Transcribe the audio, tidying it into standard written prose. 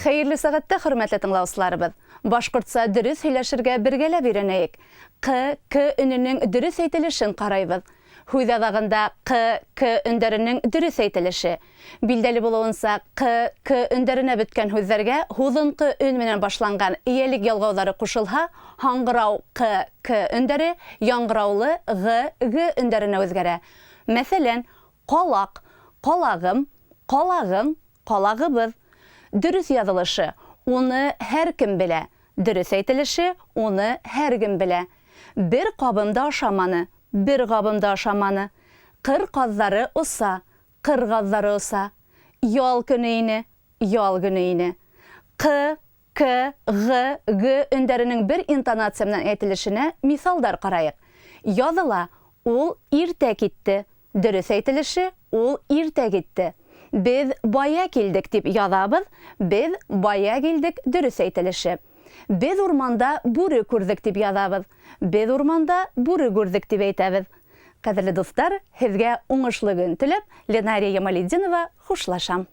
Хәйерле сәғәттә, хөрмәтле тыңлаусыларыбыҙ! Башҡортса дөрөҫ һөйләшергә бергәләп өйрәнәйек. Ҡ, к өнөнөң дөрөҫ әйтелешен ҡарайбыҙ. Һүҙ аҙағында ҡ, к өндәренең дөрөҫ әйтелеше. Билдәле булыуынса, ҡ, к өндәренә бөткән һүҙҙәргә һуҙынҡы өн менән башланған эйәлек ялғауҙары ҡушылһа, һаңғырау ҡ, к өндәре яңғыраулы ғ, г өндәренә үҙгәрә. Мәҫәлән, ҡалаҡ, ҡалағым, ҡалағың, ҡалағыбыҙ. Дөрөҫ яҙылышы, уны һәркем белә. Дөрөҫ әйтелеше, уны һәргем белә. Бер ҡабым да ашаманы, бер габым да ашаманы. Ҡыр ҡаҙҙары оса, ҡыр ғаҙҙары оса. Ял көнө ине, ял көнө ине. Ҡ, К, Ғ, Г өндәренең бер интонация менән әйтелешенә миҫалдар ҡарайыҡ. Яҙыла, ул иртә китте. Дөрөҫ әйтелеше, ул иртә китте. Беҙ бая килдек дип яҙабыҙ, беҙ бая килдек дөрөҫ әйтелеше. Беҙ урманда бүре күрҙек дип яҙабыҙ, беҙ урманда бүре күрҙек дип әйтәбеҙ. Ҡәҙерле дуҫтар, һеҙгә уңышлы көн теләп, Ленария Ямалетдинова хушлашам.